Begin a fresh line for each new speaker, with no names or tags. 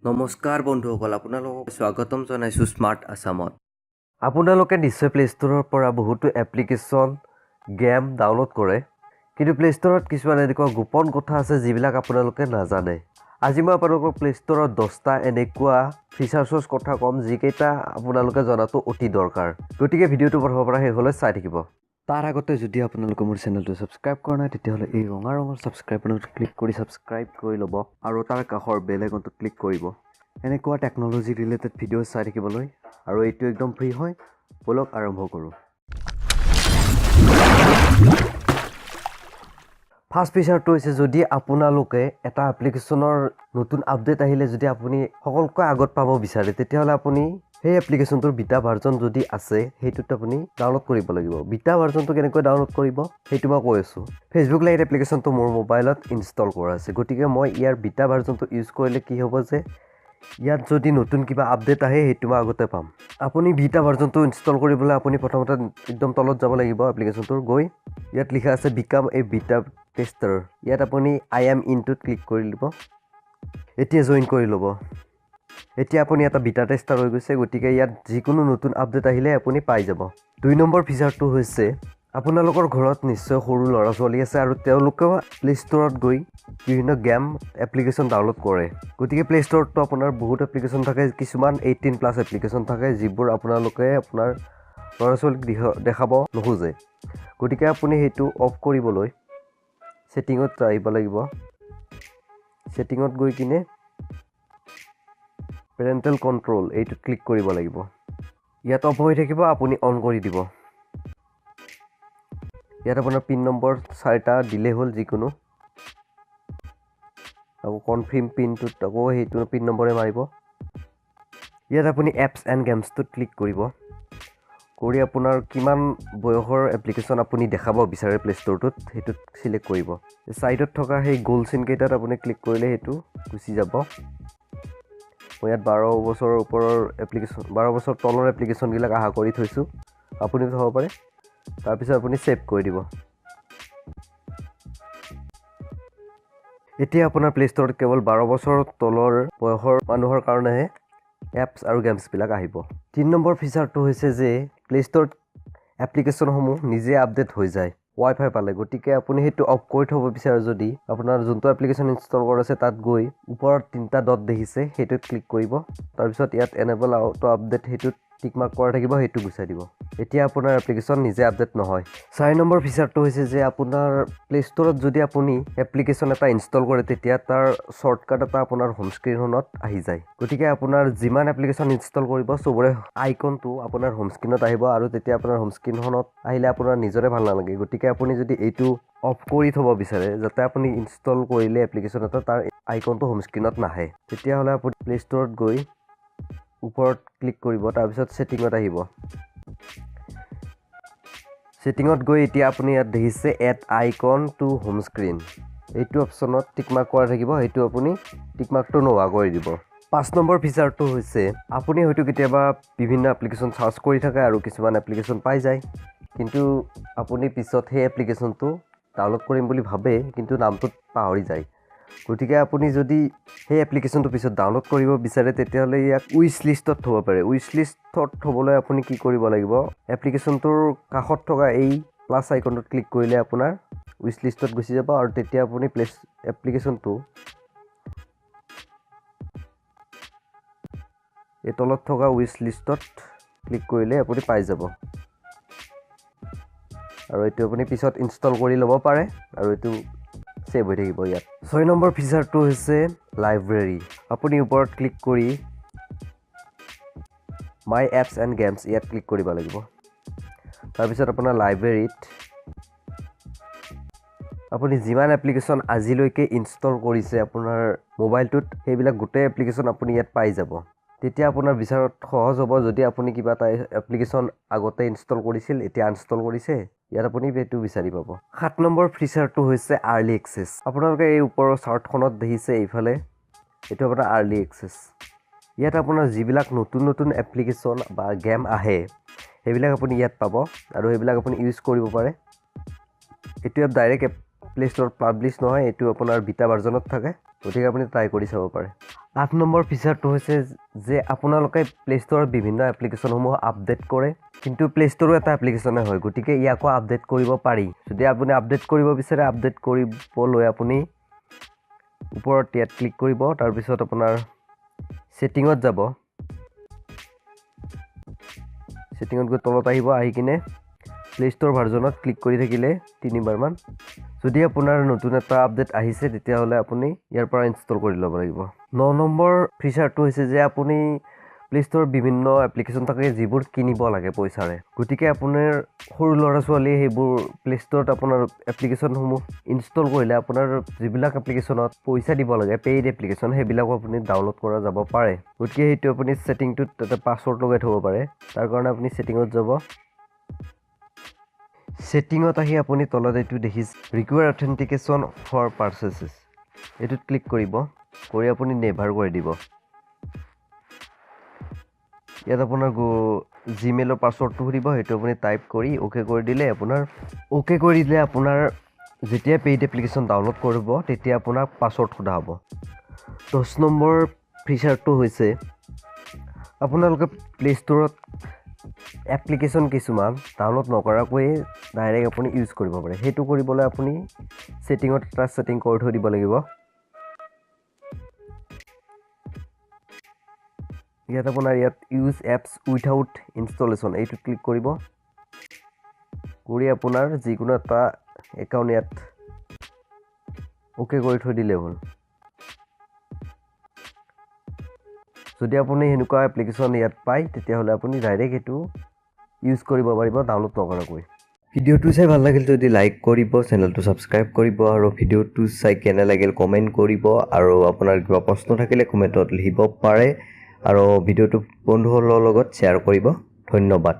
নমস্কাৰ বন্ধুসকল, আপোনালোকক স্বাগতম জনাইছোঁ স্মাৰ্ট আছামত। আপোনালোকে নিশ্চয় প্লে ষ্ট'ৰৰ পৰা বহুতো এপ্লিকেশ্যন, গেম ডাউনলোড কৰে, কিন্তু প্লে ষ্ট'ৰত কিছুমান এনেকুৱা গোপন কথা আছে যিবিলাক আপোনালোকে নাজানে। আজি মই আপোনালোকক প্লে ষ্ট'ৰত 10টা এনেকুৱা ফিচাৰ্ছৰ কথা ক'ম যিকেইটা আপোনালোকে জনাটো অতি দৰকাৰ। গতিকে ভিডিঅ'টো প্ৰথমৰ পৰা শেষলৈ চাই থাকিব। তাৰ আগতে যদি আপোনালোকে মোৰ চেনেলটো ছাবস্ক্ৰাইব কৰা নাই, তেতিয়াহ'লে এই ৰঙা ৰঙৰ ছাবস্ক্ৰাইব বাটনত ক্লিক কৰি ছাবস্ক্ৰাইব কৰি ল'ব আৰু তাৰ কাষৰ বেল আইকনটোত ক্লিক কৰিব এনেকুৱা টেকন'লজি ৰিলেটেড ভিডিঅ' চাই থাকিবলৈ। আৰু এইটো একদম ফ্ৰী হয়। ব'লক আৰম্ভ কৰোঁ। ফাৰ্ষ্ট ফিচাৰটো হৈছে, যদি আপোনালোকে এটা এপ্লিকেশ্যনৰ নতুন আপডেট আহিলে যদি আপুনি সকলোতকৈ আগত পাব বিচাৰে, তেতিয়াহ'লে আপুনি সেই এপ্লিকেশ্যনটোৰ বিটা ভাৰ্জন যদি আছে, সেইটোত আপুনি ডাউনলোড কৰিব লাগিব। বিটা ভাৰ্জনটো কেনেকৈ ডাউনলোড কৰিব, সেইটো মই কৈ আছোঁ। ফেচবুক লাইট এপ্লিকেশ্যনটো মোৰ মোবাইলত ইনষ্টল কৰা আছে, গতিকে মই ইয়াৰ বিটা ভাৰ্জনটো ইউজ কৰিলে কি হ'ব যে ইয়াত যদি নতুন কিবা আপডেট আহে, সেইটো মই আগতে পাম। আপুনি বিটা ভাৰ্জনটো ইনষ্টল কৰিবলৈ আপুনি প্ৰথমতে একদম তলত যাব লাগিব এপ্লিকেশ্যনটোৰ, গৈ ইয়াত লিখা আছে "বিকাম এ বিটা টেষ্টাৰ"। ইয়াত আপুনি "I am ইনটোত" ক্লিক কৰি দিব। এতিয়া জইন কৰি ল'ব। এতিয়া আপুনি এটা বিটা টেষ্টাৰ হৈ গৈছে, গতিকে ইয়াত যিকোনো নতুন আপডেট আহিলে আপুনি পাই যাব। 2 নম্বৰ ফিচাৰটো হৈছে, আপোনালোকৰ ঘৰত নিশ্চয় সৰু ল'ৰা ছোৱালী আছে আৰু তেওঁলোকেও প্লে ষ্ট'ৰত গৈ বিভিন্ন গেম, এপ্লিকেশ্যন ডাউনলোড কৰে। গতিকে প্লে ষ্ট'ৰততো আপোনাৰ বহুত এপ্লিকেশ্যন থাকে, কিছুমান 18+ এপ্লিকেশ্যন থাকে, যিবোৰ আপোনালোকে আপোনাৰ ল'ৰা ছোৱালীক দেখাব নোখোজে। গতিকে আপুনি সেইটো অফ কৰিবলৈ ছেটিঙত আহিব লাগিব। ছেটিঙত গৈ কিনে পেৰেণ্টেল কণ্ট্ৰল এইটোত ক্লিক কৰিব লাগিব। ইয়াত অফ হৈ থাকিব, আপুনি অন কৰি দিব। ইয়াত আপোনাৰ পিন নম্বৰ চাৰিটা দিলেই হ'ল যিকোনো। আকৌ কনফাৰ্ম পিনটোত আকৌ সেইটো পিন নম্বৰে মাৰিব। ইয়াত আপুনি এপছ এণ্ড গেমছটোত ক্লিক কৰিব। কৰি আপোনাৰ কিমান বয়সৰ এপ্লিকেশ্যন আপুনি দেখাব বিচাৰে প্লে ষ্ট'ৰটোত, সেইটোত চিলেক্ট কৰিব। ছাইডত থকা সেই গোল চিনকেইটাত আপুনি ক্লিক কৰিলে সেইটো গুচি যাব। মই ইয়াত 12 বছৰৰ ওপৰৰ এপ্লিকেশ্যন, 12 বছৰ তলৰ এপ্লিকেশ্যনবিলাক আহা কৰি থৈছোঁ, আপুনিও থ'ব পাৰে। তাৰপিছত আপুনি ছেভ কৰি দিব। এতিয়া আপোনাৰ প্লে ষ্ট'ৰত কেৱল 12 বছৰৰ তলৰ বয়সৰ মানুহৰ কাৰণেহে এপছ আৰু গেমছবিলাক আহিব। 3 নম্বৰ ফিচাৰটো হৈছে যে প্লে ষ্ট'ৰত এপ্লিকেশ্যনসমূহ নিজে আপডেট হৈ যায় ৱাই ফাই পালে। গতিকে আপুনি সেইটো অফ কৰি থ'ব বিচাৰে যদি, আপোনাৰ যোনটো এপ্লিকেশ্যন ইনষ্টল কৰা আছে, তাত গৈ ওপৰত তিনিটা ডট দেখিছে, সেইটোত ক্লিক কৰিব। তাৰপিছত ইয়াত এনেবল অটো আপডেট, সেইটোত টিক মাৰ্ক কৰা থাকিব, সেইটো গুচাই দিব। এতিয়া আপোনাৰ এপ্লিকেশ্যন নিজে আপডেট নহয়। 4 নম্বৰ ফিচাৰটো হৈছে যে আপোনাৰ প্লে ষ্ট'ৰত যদি আপুনি এপ্লিকেশ্যন এটা ইনষ্টল কৰে, তেতিয়া তাৰ শ্বৰ্টকাট এটা আপোনাৰ হোম স্ক্ৰীণখনত আহি যায়। গতিকে আপোনাৰ যিমান এপ্লিকেশ্যন ইনষ্টল কৰিব, চবৰে আইকনটো আপোনাৰ হোম স্ক্ৰীণত আহিব আৰু তেতিয়া আপোনাৰ হোম স্ক্ৰীণখনত আহিলে আপোনাৰ নিজৰে ভাল নালাগে। গতিকে আপুনি যদি এইটো অফ কৰি থ'ব বিচাৰে, যাতে আপুনি ইনষ্টল কৰিলে এপ্লিকেশ্যন এটা তাৰ আইকনটো হোম স্ক্ৰীণত নাহে, তেতিয়াহ'লে আপুনি প্লে ষ্ট'ৰত গৈ ওপৰত ক্লিক কৰিব। তাৰপিছত ছেটিঙত আহিব। ছেটিঙত গৈ এতিয়া আপুনি ইয়াত দেখিছে "Add icon to home screen", এইটো অপশ্যনত টিক মাৰ্ক কৰা থাকিব, সেইটো আপুনি টিক মাৰ্কটো নোহোৱা কৰি দিব। 5 নম্বৰ ফিচাৰটো হৈছে, আপুনি হয়তো কেতিয়াবা বিভিন্ন এপ্লিকেশ্যন চাৰ্চ কৰি থাকে আৰু কিছুমান এপ্লিকেশ্যন পাই যায়, কিন্তু আপুনি পিছত সেই এপ্লিকেশ্যনটো ডাউনলোড কৰিম বুলি ভাবে, কিন্তু নামটোত পাহৰি যায়। গতিকে আপুনি যদি সেই এপ্লিকেশ্যনটো পিছত ডাউনলোড কৰিব বিচাৰে, তেতিয়াহ'লে ইয়াক উইচ লিষ্টত থ'ব পাৰে। উইচ লিষ্টত থ'বলৈ আপুনি কি কৰিব লাগিব? এপ্লিকেশ্যনটোৰ কাষত থকা এই প্লাছ আইকনটোত ক্লিক কৰিলে আপোনাৰ উইচ লিষ্টত গুচি যাব আৰু তেতিয়া আপুনি প্লেচ এপ্লিকেশ্যনটো এই তলত থকা উইচ লিষ্টত ক্লিক কৰিলে আপুনি পাই যাব আৰু এইটো আপুনি পিছত ইনষ্টল কৰি ল'ব পাৰে আৰু এইটো ছেভ হৈ থাকিব ইয়াত। 6 নম্বৰ ফিচাৰটো হৈছে লাইব্ৰেৰী। আপুনি ওপৰত ক্লিক কৰি মাই এপছ এণ্ড গেমছ ইয়াত ক্লিক কৰিব লাগিব। তাৰপিছত আপোনাৰ লাইব্ৰেৰীত আপুনি যিমান এপ্লিকেশ্যন আজিলৈকে ইনষ্টল কৰিছে আপোনাৰ মোবাইলটোত, সেইবিলাক গোটেই এপ্লিকেশ্যন আপুনি ইয়াত পাই যাব। তেতিয়া আপোনাৰ বিচাৰত সহজ হ'ব। যদি আপুনি কিবা এটা এপ্লিকেশ্যন আগতে ইনষ্টল কৰিছিল, এতিয়া আনইনষ্টল কৰিছে, ইয়াত আপুনি সেইটো বিচাৰি পাব। 7 নম্বৰ ফিচাৰটো হৈছে আৰ্লি এক্সেছ। আপোনালোকে এই ওপৰৰ চাৰ্টখনত দেখিছে এইফালে, এইটো আপোনাৰ আৰ্লি এক্সেছ। ইয়াত আপোনাৰ যিবিলাক নতুন নতুন এপ্লিকেশ্যন বা গেম আহে, সেইবিলাক আপুনি ইয়াত পাব আৰু সেইবিলাক আপুনি ইউজ কৰিব পাৰে। এইটো এপ ডাইৰেক্ট প্লে ষ্ট'ৰত পাব্লিছ নহয়, এইটো আপোনাৰ বিটা ভাৰ্জনত থাকে। গতিকে আপুনি ট্ৰাই কৰি চাব পাৰে। 8 নম্বৰ ফিচাৰটো হৈছে যে আপোনালোকে প্লে' ষ্ট'ৰত বিভিন্ন এপ্লিকেশ্যনসমূহ আপডেট কৰে, কিন্তু প্লে' ষ্ট'ৰো এটা এপ্লিকেশ্যনে হয়, গতিকে ইয়াকো আপডেট কৰিব পাৰি। যদি আপুনি আপডেট কৰিব বিচাৰে, আপডেট কৰিবলৈ আপুনি ওপৰত ইয়াত ক্লিক কৰিব। তাৰপিছত আপোনাৰ ছেটিঙত যাব। ছেটিঙত গৈ তলত আহিব। আহি কিনে প্লে' ষ্ট'ৰ ভাৰ্জনত ক্লিক কৰি থাকিলে তিনিবাৰমান, যদি আপোনাৰ নতুন এটা আপডেট আহিছে, তেতিয়াহ'লে আপুনি ইয়াৰ পৰা ইনষ্টল কৰি ল'ব লাগিব। 9 নম্বৰ ফিচাৰটো হৈছে যে আপুনি প্লে' ষ্ট'ৰত বিভিন্ন এপ্লিকেশ্যন থাকে, যিবোৰ কিনিব লাগে পইচাৰে। গতিকে আপোনাৰ সৰু ল'ৰা ছোৱালীয়ে সেইবোৰ প্লে' ষ্ট'ৰত আপোনাৰ এপ্লিকেশ্যনসমূহ ইনষ্টল কৰিলে আপোনাৰ যিবিলাক এপ্লিকেশ্যনত পইচা দিব লাগে, পেইড এপ্লিকেশ্যন, সেইবিলাকো আপুনি ডাউনলোড কৰা যাব পাৰে। গতিকে সেইটো আপুনি ছেটিংটোত তাতে পাছৱৰ্ড লগাই থ'ব পাৰে। তাৰ কাৰণে আপুনি ছেটিঙত যাব। ছেটিঙত আহি আপুনি তলত এইটো দেখিছে, ৰিকুৱাৰ অথেণ্টিকেশ্যন ফৰ পাৰ্চেছেছ, এইটোত ক্লিক কৰিব। কৰি আপুনি নেভাৰ কৰি দিব। ইয়াত আপোনাৰ জিমেইলৰ পাছৱৰ্ডটো সুধিব। সেইটো আপুনি টাইপ কৰি অ'কে কৰি দিলে আপোনাৰ যেতিয়া পেইড এপ্লিকেশ্যন ডাউনলোড কৰিব, তেতিয়া আপোনাক পাছৱৰ্ড সোধা হ'ব। 10 নম্বৰ ফিচাৰটো হৈছে আপোনালোকে প্লে' ষ্ট'ৰত এপ্লিকেশ্যন কিছুমান ডাউনলোড নকৰাকৈয়ে ডাইৰেক্ট আপুনি ইউজ কৰিব পাৰে। সেইটো কৰিবলৈ আপুনি ছেটিঙত এটা ছেটিং কৰি থৈ দিব লাগিব। ইয়াত আপোনাৰ ইয়াত ইউজ এপছ উইথাউট ইনষ্টলেশ্যন, এইটোত ক্লিক কৰিব। কৰি আপোনাৰ যিকোনো এটা একাউণ্ট ইয়াত অ'কে কৰি থৈ দিলেই হ'ল। যদি আপুনি সেনেকুৱা এপ্লিকেশ্যন ইয়াত পায়, তেতিয়াহ'লে আপুনি ডাইৰেক্ট সেইটো ইউজ কৰিব পাৰিব ডাউনলোড নকৰাকৈ। ভিডিঅ'টো চাই ভাল লাগিল যদি লাইক কৰিব, চেনেলটো ছাবস্ক্ৰাইব কৰিব আৰু ভিডিঅ'টো চাই কেনে লাগিল কমেণ্ট কৰিব আৰু আপোনাৰ কিবা প্ৰশ্ন থাকিলে কমেণ্টত লিখিব পাৰে আৰু ভিডিঅ'টো বন্ধুসকলৰ লগত শ্বেয়াৰ কৰিব। ধন্যবাদ।